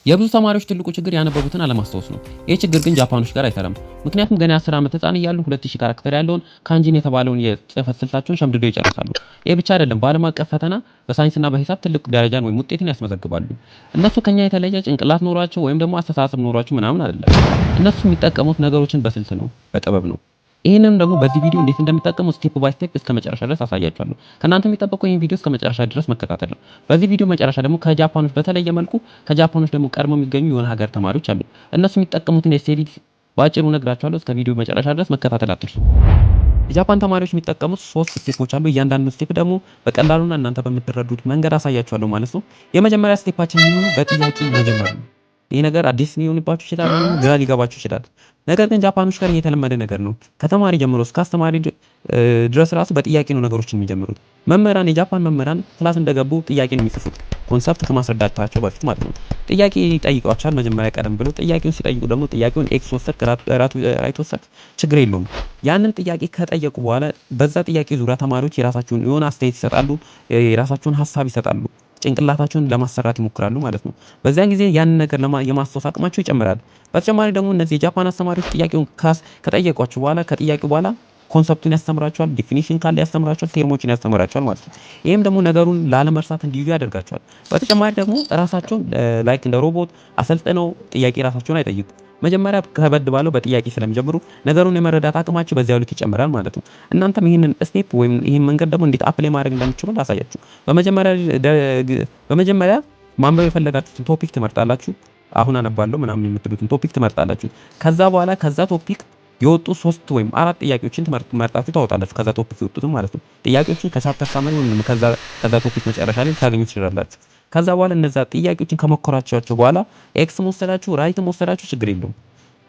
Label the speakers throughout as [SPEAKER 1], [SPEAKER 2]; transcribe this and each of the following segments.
[SPEAKER 1] የብዙ ተማሪዎች ትልቁ ችግር ያነበቡትን አለማስታወስ ነው። ይህ ችግር ግን ጃፓኖች ጋር አይሰራም። ምክንያቱም ገና የ10 ዓመት ህፃን እያሉ 2000 character ያለውን ካንጂን የተባለውን የጽህፈት ስልታቸውን ሸምድደው ይጨርሳሉ። ይህ ብቻ አይደለም፣ በዓለም አቀፍ ፈተና በሳይንስና በሂሳብ ትልቅ ደረጃን ወይም ውጤትን ያስመዘግባሉ። እነሱ ከኛ የተለየ ጭንቅላት ኖሯቸው ወይም ደግሞ አስተሳሰብ ኖሯቸው ምናምን አይደለም። እነሱ የሚጠቀሙት ነገሮችን በስልት ነው፣ በጥበብ ነው። ይህንንም ደግሞ በዚህ ቪዲዮ እንዴት እንደሚጠቀሙ step by step እስከ መጨረሻ ድረስ አሳያችኋለሁ። ከእናንተ የሚጠበቀው ይህን ቪዲዮ እስከ መጨረሻ ድረስ መከታተል ነው። በዚህ ቪዲዮ መጨረሻ ደግሞ ከጃፓኖች በተለየ መልኩ ከጃፓኖች ደግሞ ቀድሞ የሚገኙ የሆነ ሀገር ተማሪዎች አሉ። እነሱ የሚጠቀሙትን የ study በአጭሩ እነግራችኋለሁ። እስከ ቪዲዮ መጨረሻ ድረስ መከታተል አትርሱ። የጃፓን ተማሪዎች የሚጠቀሙት ሶስት step ኦች አሉ። እያንዳንዱ step ደግሞ በቀላሉና እናንተ በምትረዱት መንገድ አሳያችኋለሁ ማለት ነው። የመጀመሪያ step ኣችን የሚሆነው በጥያቄ መጀመር ነው። ይህ ነገር አዲስ ሊሆንባችሁ ይችላል፣ ግራ ሊገባችሁ ይችላል። ነገር ግን ጃፓኖች ጋር የተለመደ ነገር ነው። ከተማሪ ጀምሮ እስከ አስተማሪ ድረስ ራሱ በጥያቄ ነው ነገሮችን የሚጀምሩት። መምህራን፣ የጃፓን መምህራን class እንደገቡ ጥያቄ ነው የሚጽፉት፣ concept ከማስረዳታቸው በፊት ማለት ነው። ጥያቄ ይጠይቋቸዋል መጀመሪያ ቀደም ብሎ። ጥያቄውን ሲጠይቁ ደግሞ ጥያቄውን X ወሰድክ፣ right ወሰድክ፣ ችግር የለውም። ያንን ጥያቄ ከጠየቁ በኋላ በዛ ጥያቄ ዙሪያ ተማሪዎች የራሳቸውን የሆነ አስተያየት ይሰጣሉ፣ የራሳቸውን ሀሳብ ይሰጣሉ። ጭንቅላታቸውን ለማሰራት ይሞክራሉ ማለት ነው። በዚያን ጊዜ ያንን ነገር የማስታወስ አቅማቸው ይጨምራል። በተጨማሪ ደግሞ እነዚህ የጃፓን አስተማሪዎች ጥያቄውን ከጠየቋቸው በኋላ፣ ከጥያቄው በኋላ concept ኡን ያስተምራቸዋል፣ definition ካለ ያስተምራቸዋል፣ term ኦችን ያስተምራቸዋል ማለት ነው። ይህም ደግሞ ነገሩን ላለመርሳት እንዲይዙ ያደርጋቸዋል። በተጨማሪ ደግሞ ራሳቸውን like እንደ ሮቦት አሰልጥነው ጥያቄ ራሳቸውን አይጠይቁም። መጀመሪያ ከበድ ባለው በጥያቄ ስለሚጀምሩ ነገሩን የመረዳት አቅማቸው በዚያው ልክ ይጨምራል ማለት ነው። እናንተም ይህንን step ወይም ይህን መንገድ ደግሞ እንዴት apply ማድረግ እንደምትችሉ ላሳያችሁ። በመጀመሪያ ማንበብ የፈለጋችሁትን topic ትመርጣላችሁ። አሁን አነባለሁ ምናምን የምትሉትን topic ትመርጣላችሁ። ከዛ በኋላ ከዛ topic የወጡ ሶስት ወይም አራት ጥያቄዎችን መርጣችሁ ታወጣላችሁ። ከዛ topic የወጡትን ማለት ነው። ጥያቄዎችን ከ chapter summary ወይም ከዛ topic መጨረሻ ላይ ታገኙ ትችላላችሁ። ከዛ በኋላ እነዛ ጥያቄዎችን ከሞከራችኋቸው በኋላ X መወሰዳችሁ፣ right መወሰዳችሁ ችግር የለውም።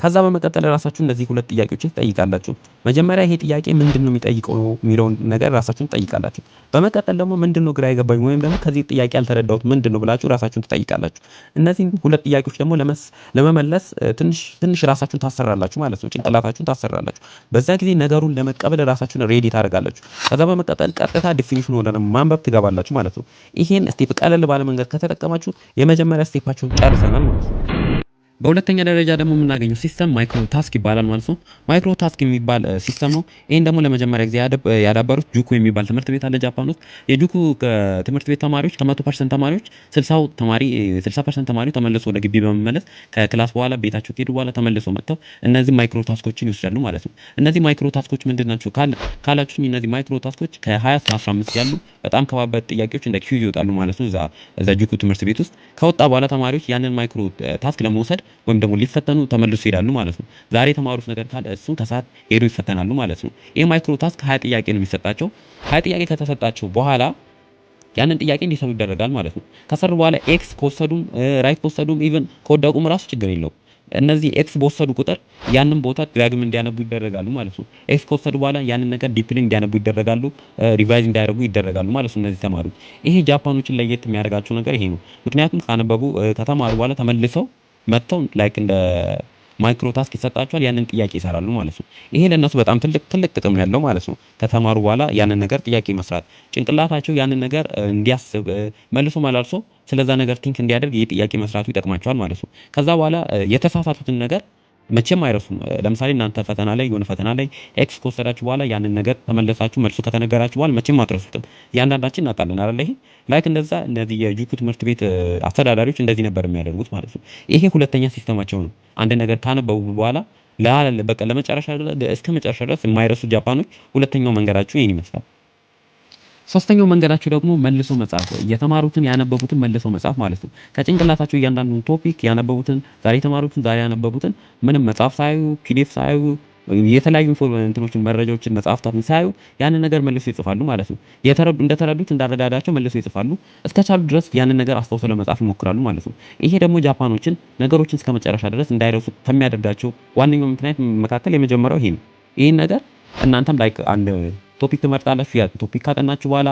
[SPEAKER 1] ከዛ በመቀጠል ራሳችሁ እነዚህ ሁለት ጥያቄዎችን ትጠይቃላችሁ። መጀመሪያ ይሄ ጥያቄ ምንድነው የሚጠይቀው የሚለውን ነገር ራሳችሁን ትጠይቃላችሁ። በመቀጠል ደግሞ ምንድነው ግራ የገባኝ ወይም ደግሞ ከዚህ ጥያቄ ያልተረዳሁት ምንድነው ብላችሁ ራሳችሁን ትጠይቃላችሁ። እነዚህን ሁለት ጥያቄዎች ደግሞ ለመመለስ ትንሽ ትንሽ ራሳችሁን ታሰራላችሁ ማለት ነው። ጭንቅላታችሁን ታሰራላችሁ። በዛ ጊዜ ነገሩን ለመቀበል ራሳችሁን ready ታደርጋላችሁ። ከዛ በመቀጠል ቀጥታ definition ወደ ማንበብ ትገባላችሁ ማለት ነው። ይሄን step ቀለል ባለ መንገድ ከተጠቀማችሁ የመጀመሪያ step ኣችሁን ጨርሰናል ማለት ነው። በሁለተኛ ደረጃ ደግሞ የምናገኘው system micro task ይባላል ማለት ነው። Micro task የሚባል system ነው። ይህን ደግሞ ለመጀመሪያ ጊዜ ያዳበሩት ጁኩ የሚባል ትምህርት ቤት አለ ጃፓን ውስጥ። የጁኩ ትምህርት ቤት ተማሪዎች ከ100% ተማሪዎች 60ው ተማሪ፣ 60% ተማሪ ተመልሶ ወደ ግቢ በመመለስ ከ class በኋላ ቤታቸው ከሄዱ በኋላ ተመልሶ መጥተው እነዚህ micro task ኦችን ይወስዳሉ ማለት ነው። እነዚህ micro task ኦች ምንድን ናቸው ካላችሁ፣ እነዚህ micro task ኦች ከ20 እስከ 15 ያሉ በጣም ከባባድ ጥያቄዎች እንደ quiz ይወጣሉ ማለት ነው። እዛ ጁኩ ትምህርት ቤት ውስጥ ከወጣ በኋላ ተማሪዎች ያንን micro task ለመውሰድ ወይም ደግሞ ሊፈተኑ ተመልሶ ይሄዳሉ ማለት ነው። ዛሬ የተማሩት ነገር ካለ እሱን ከሰዓት ሄዱ ይፈተናሉ ማለት ነው። ይህ micro task 20 ጥያቄ ነው የሚሰጣቸው። 20 ጥያቄ ከተሰጣቸው በኋላ ያንን ጥያቄ እንዲሰሩ ይደረጋል ማለት ነው። ከሰሩ በኋላ X ከወሰዱም፣ right ከወሰዱም፣ even ከወደቁም ራሱ ችግር የለውም። እነዚህ X በወሰዱ ቁጥር ያንን ቦታ ዳግም እንዲያነቡ ይደረጋሉ ማለት ነው። X ከወሰዱ በኋላ ያንን ነገር deeply እንዲያነቡ ይደረጋሉ፣ revise እንዲያደርጉ ይደረጋሉ ማለት ነው። እነዚህ ተማሪዎች ይሄ ጃፓኖችን ለየት የሚያደርጋቸው ነገር ይሄ ነው። ምክንያቱም ካነበቡ፣ ከተማሩ በኋላ ተመልሰው መጥተው like እንደ micro task ይሰጣቸዋል፣ ያንን ጥያቄ ይሰራሉ ማለት ነው። ይሄ ለእነሱ በጣም ትልቅ ትልቅ ጥቅም ያለው ማለት ነው። ከተማሩ በኋላ ያንን ነገር ጥያቄ መስራት ጭንቅላታቸው ያንን ነገር እንዲያስብ፣ መልሶ መላልሶ ስለዛ ነገር think እንዲያደርግ ይህ ጥያቄ መስራቱ ይጠቅማቸዋል ማለት ነው። ከዛ በኋላ የተሳሳቱትን ነገር መቼም አይረሱም። ለምሳሌ እናንተ ፈተና ላይ፣ የሆነ ፈተና ላይ X ከወሰዳችሁ በኋላ ያንን ነገር ተመለሳችሁ መልሱ ከተነገራችሁ በኋላ መቼም አትረሱትም። እያንዳንዳችን እናውቃለን አይደል? ይሄ like እንደዛ እነዚህ የጁኩ ትምህርት ቤት አስተዳዳሪዎች እንደዚህ ነበር የሚያደርጉት ማለት ነው። ይሄ ሁለተኛ system ኣቸው ነው። አንድ ነገር ካነበቡ በኋላ በቃ ለመጨረሻ እስከ መጨረሻ ድረስ የማይረሱ ጃፓኖች ሁለተኛው መንገዳቸው ይሄን ይመስላል። ሶስተኛው መንገዳቸው ደግሞ መልሶ መጻፍ፣ የተማሩትን ያነበቡትን መልሶ መጻፍ ማለት ነው። ከጭንቅላታቸው እያንዳንዱን topic ያነበቡትን፣ ዛሬ የተማሩትን፣ ዛሬ ያነበቡትን ምንም መጽሐፍ ሳያዩ፣ PDF ሳያዩ፣ የተለያዩ እንትኖችን፣ መረጃዎችን፣ መጽሐፍታትን ሳያዩ ያንን ነገር መልሶ ይጽፋሉ ማለት ነው። የተረዱ እንደተረዱት እንዳረዳዳቸው መልሶ ይጽፋሉ። እስከቻሉ ድረስ ያንን ነገር አስታውሰው ለመጻፍ ይሞክራሉ ማለት ነው። ይሄ ደግሞ ጃፓኖችን ነገሮችን እስከ መጨረሻ ድረስ እንዳይረሱ ከሚያደርጋቸው ዋነኛው ምክንያት መካከል የመጀመሪያው ይሄ ነው። ይህን ነገር እናንተም like አንድ topic ትመርጣላችሁ። ያ topic ካጠናችሁ በኋላ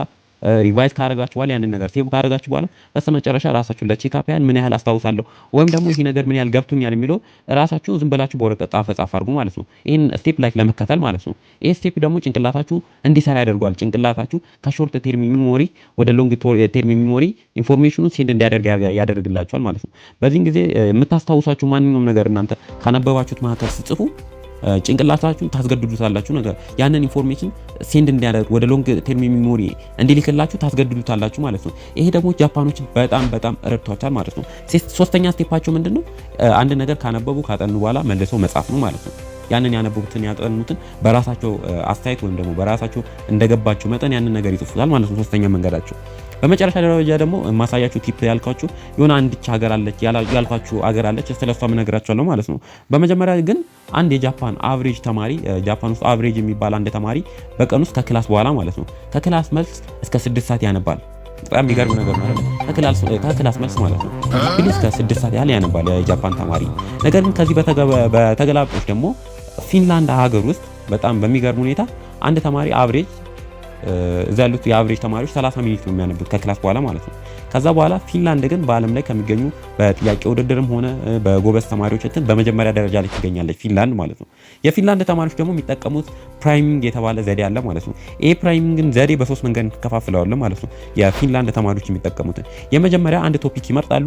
[SPEAKER 1] Revise ካረጋችሁ በኋላ፣ ያንን ነገር save ካረጋችሁ በኋላ በስተመጨረሻ ራሳችሁን ለ check up ያህል ምን ያህል አስታውሳለሁ ወይም ደግሞ ይሄ ነገር ምን ያህል ገብቶኛል የሚለው ራሳችሁ ዝም ብላችሁ በወረቀት ጻፈ ጻፍ አድርጉ ማለት ነው። ይህን step like ለመከተል ማለት ነው። ይህ step ደግሞ ጭንቅላታችሁ እንዲሰራ ያደርገዋል። ጭንቅላታችሁ ከ short term memory ወደ long term memory information ኑን send እንዲያደርግ ያደርግላችኋል ማለት ነው። በዚህን ጊዜ የምታስታውሳችሁ ማንኛውም ነገር እናንተ ካነበባችሁት መካከል ስትጽፉ ጭንቅላታችሁን ታስገድዱታላችሁ ነገር ያንን information send እንዲያደርግ ወደ long term memory እንዲልክላችሁ ታስገድዱታላችሁ ማለት ነው። ይሄ ደግሞ ጃፓኖችን በጣም በጣም ረድቷቸዋል ማለት ነው። ሶስተኛ step ኣቸው ምንድነው? አንድ ነገር ካነበቡ ካጠኑ በኋላ መልሰው መጻፍ ነው ማለት ነው። ያንን ያነበቡትን ያጠኑትን በራሳቸው አስተያየት ወይም ደግሞ በራሳቸው እንደገባቸው መጠን ያንን ነገር ይጽፉታል ማለት ነው። ሶስተኛ መንገዳቸው። በመጨረሻ ደረጃ ደግሞ ማሳያችሁ tip ያልኳችሁ የሆነ አንድች ሀገር አለች ያልኳችሁ ሀገር አለች፣ ስለሷ እነግራችኋለሁ ማለት ነው። በመጀመሪያ ግን አንድ የጃፓን average ተማሪ፣ ጃፓን ውስጥ average የሚባል አንድ ተማሪ በቀን ውስጥ ከ class በኋላ ማለት ነው፣ ከ class መልስ እስከ 6 ሰዓት ያነባል። በጣም የሚገርም ነገር ነው አይደል? ከ class መልስ ማለት ነው እስከ 6 ሰዓት ያህል ያነባል የጃፓን ተማሪ። ነገር ግን ከዚህ በተገላቢጦሽ ደግሞ ፊንላንድ ሀገር ውስጥ በጣም በሚገርም ሁኔታ አንድ ተማሪ average እዛ ያሉት የ average ተማሪዎች 30 minute ነው የሚያነቡት ከ class በኋላ ማለት ነው። ከዛ በኋላ ፊንላንድ ግን በዓለም ላይ ከሚገኙ በጥያቄ ውድድርም ሆነ በጎበዝ ተማሪዎች እንትን በመጀመሪያ ደረጃ ላይ ትገኛለች ፊንላንድ ማለት ነው። የፊንላንድ ተማሪዎች ደግሞ የሚጠቀሙት priming የተባለ ዘዴ አለ ማለት ነው። ይሄ priming ን ዘዴ በሶስት መንገድ እንከፋፍለዋለን ማለት ነው። የፊንላንድ ተማሪዎች የሚጠቀሙትን የመጀመሪያ አንድ topic ይመርጣሉ።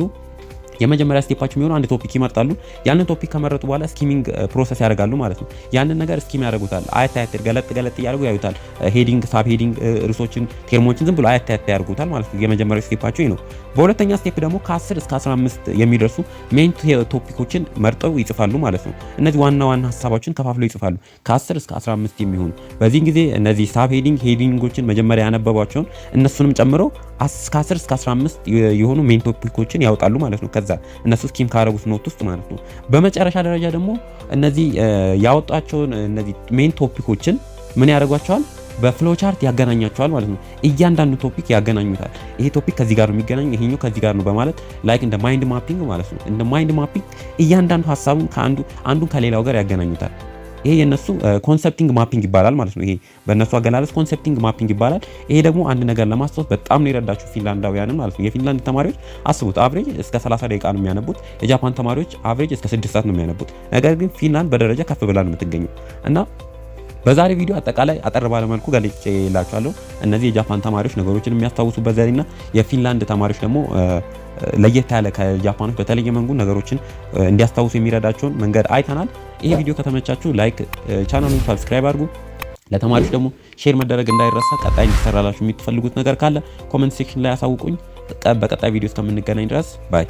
[SPEAKER 1] የመጀመሪያ step ኣቸው የሚሆነው አንድ topic ይመርጣሉ። ያንን topic ከመረጡ በኋላ skimming process ያደርጋሉ ማለት ነው። ያንን ነገር skim ያደርጉታል። አየት አየት ገለጥ ገለጥ እያደረጉ ያዩታል። Heading፣ sub heading፣ ርዕሶችን፣ term ኦችን ዝም ብሎ አየት አየት ያደርጉታል ማለት ነው። የመጀመሪያው step ኣቸው ይህ ነው። በሁለተኛ step ደግሞ ከ10 እስከ 15 የሚደርሱ main topic ኦችን መርጠው ይጽፋሉ ማለት ነው። እነዚህ ዋና ዋና ሀሳቦችን ከፋፍለው ይጽፋሉ፣ ከ10 እስከ 15 የሚሆኑ። በዚህን ጊዜ እነዚህ sub heading፣ heading ኦችን መጀመሪያ ያነበቧቸውን እነሱንም ጨምረው ከ10 እስከ 15 የሆኑ main topic ኦችን ያወጣሉ ማለት ነው። ከዛ እነሱ skim ካረጉት note ውስጥ ማለት ነው። በመጨረሻ ደረጃ ደግሞ እነዚህ ያወጧቸውን እነዚህ main topic ኦችን ምን ያደርጓቸዋል? በ flow chart ያገናኛቸዋል ማለት ነው። እያንዳንዱ topic ያገናኙታል። ይሄ topic ከዚህ ጋር ነው የሚገናኝ፣ ይሄኛው ከዚህ ጋር ነው በማለት like እንደ mind mapping ማለት ነው። እንደ mind mapping እያንዳንዱ ሀሳቡን ከአንዱ አንዱን ከሌላው ጋር ያገናኙታል። ይሄ የነሱ concepting mapping ይባላል ማለት ነው። ይሄ በእነሱ አገላለጽ concepting mapping ይባላል። ይሄ ደግሞ አንድ ነገር ለማስታወስ በጣም ነው የረዳቸው ፊንላንዳውያንን ማለት ነው። የፊንላንድ ተማሪዎች አስቡት average እስከ 30 ደቂቃ ነው የሚያነቡት። የጃፓን ተማሪዎች average እስከ 6 ሰዓት ነው የሚያነቡት። ነገር ግን ፊንላንድ በደረጃ ከፍ ብላ ነው የምትገኘው። እና በዛሬ ቪዲዮ አጠቃላይ አጠር ባለ መልኩ ገልጬላችኋለሁ። እነዚህ የጃፓን ተማሪዎች ነገሮችን የሚያስታውሱበት ዘዴና የፊንላንድ ተማሪዎች ደግሞ ለየት ያለ ከጃፓኖች በተለየ መንገድ ነገሮችን እንዲያስታውሱ የሚረዳቸውን መንገድ አይተናል። ይሄ ቪዲዮ ከተመቻችሁ like፣ ቻናሉን subscribe አድርጉ። ለተማሪዎች ደግሞ share መደረግ እንዳይረሳ። ቀጣይ እንዲሰራላችሁ የምትፈልጉት ነገር ካለ comment section ላይ አሳውቁኝ። በቀጣይ ቪዲዮ እስከምንገናኝ ድረስ bye።